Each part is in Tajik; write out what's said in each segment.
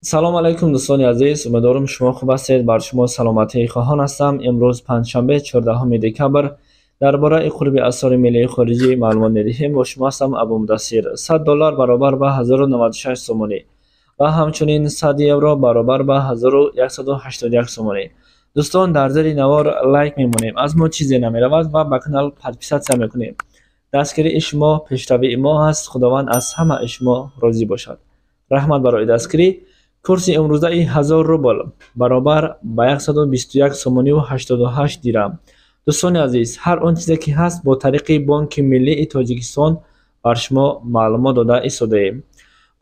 Салом алайкум, дӯстони азиз, умедворам, шумо хуб ҳастед. Бар шумо саломатӣ хоҳон ҳастам. Имрӯз панҷшанбе, 14 декабр, дар бораи қурби асъори миллии хориҷӣ маълумот медиҳем. Бо шумо ҳастам Абумудасир. 100 доллар баробар ба 1096 сомонӣ ва ҳамчунин 100 евро баробар ба 1181 сомонӣ. Дӯстон, дар зери навор лайк мемонем, аз мо чизе намеравад, ва ба канал подписаться мекунем. Дастгирии шумо пешравии мо ҳаст. Худованд аз ҳамаи шумо розӣ бошад. Раҳмат барои дастгирӣ. Курси имрӯзаи 1000 рубл баробар ба 121 сомониву 88 дирам. Дӯстони азиз, ҳар он чизе ки ҳаст, бо тариқи Бонки Миллии Тоҷикистон бар шумо маълумот дода истодаем.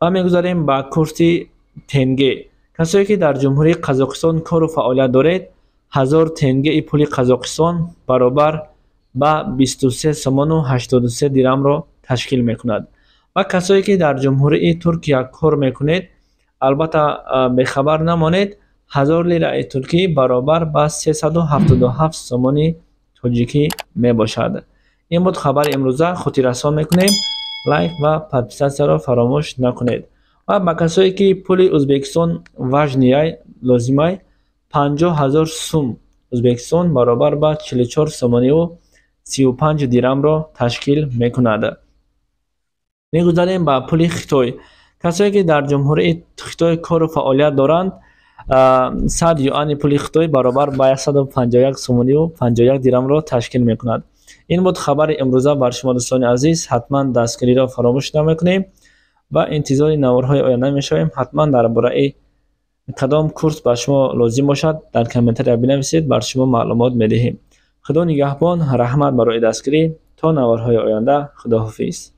Ва мегузарем ба курси тенге. Касое ки дар Ҷумҳурии Қазоқистон кору фаъолият доред, 1000 тенгеи пули Қазоқистон баробар ба 23 сомону 83 дирамро ташкил мекунад. Ва касое ки дар Ҷумҳурии Туркия кор мекунед, албатта, бехабар намонед, 1000 лираи туркӣ баробар ба 377 сомони тоҷикӣ мебошад. Ин буд хабари имрӯза. Хотиррасон мекунем, лайк ва подписаться ро фаромӯш накунед. Ва ба касое ки пули Ӯзбекистон важный ай, лозимай, 50 000 сум Ӯзбекистон баробар ба 44 сомониву 35 дирамро ташкил мекунад. Мегузарем ба пули Хитой. Касое ки дар Ҷумҳурии Хитой кору фаъолият доранд, 100 юани пули Хитой баробар ба 151 сомониву 51 дирамро ташкил мекунад. Ин буд хабари имрӯза бар шумо, дӯстони азиз. Ҳатман дастгириро фаромӯш намекунем ва интизори наворҳои оянда мешавем. Ҳатман дар бораи кадом курс ба шумо лозим бошад, дар комментария бинависед, бар шумо маълумот медиҳем. Худо нигаҳбон, раҳмат барои дастгирӣ. То наворҳои оянда, худоҳофиз.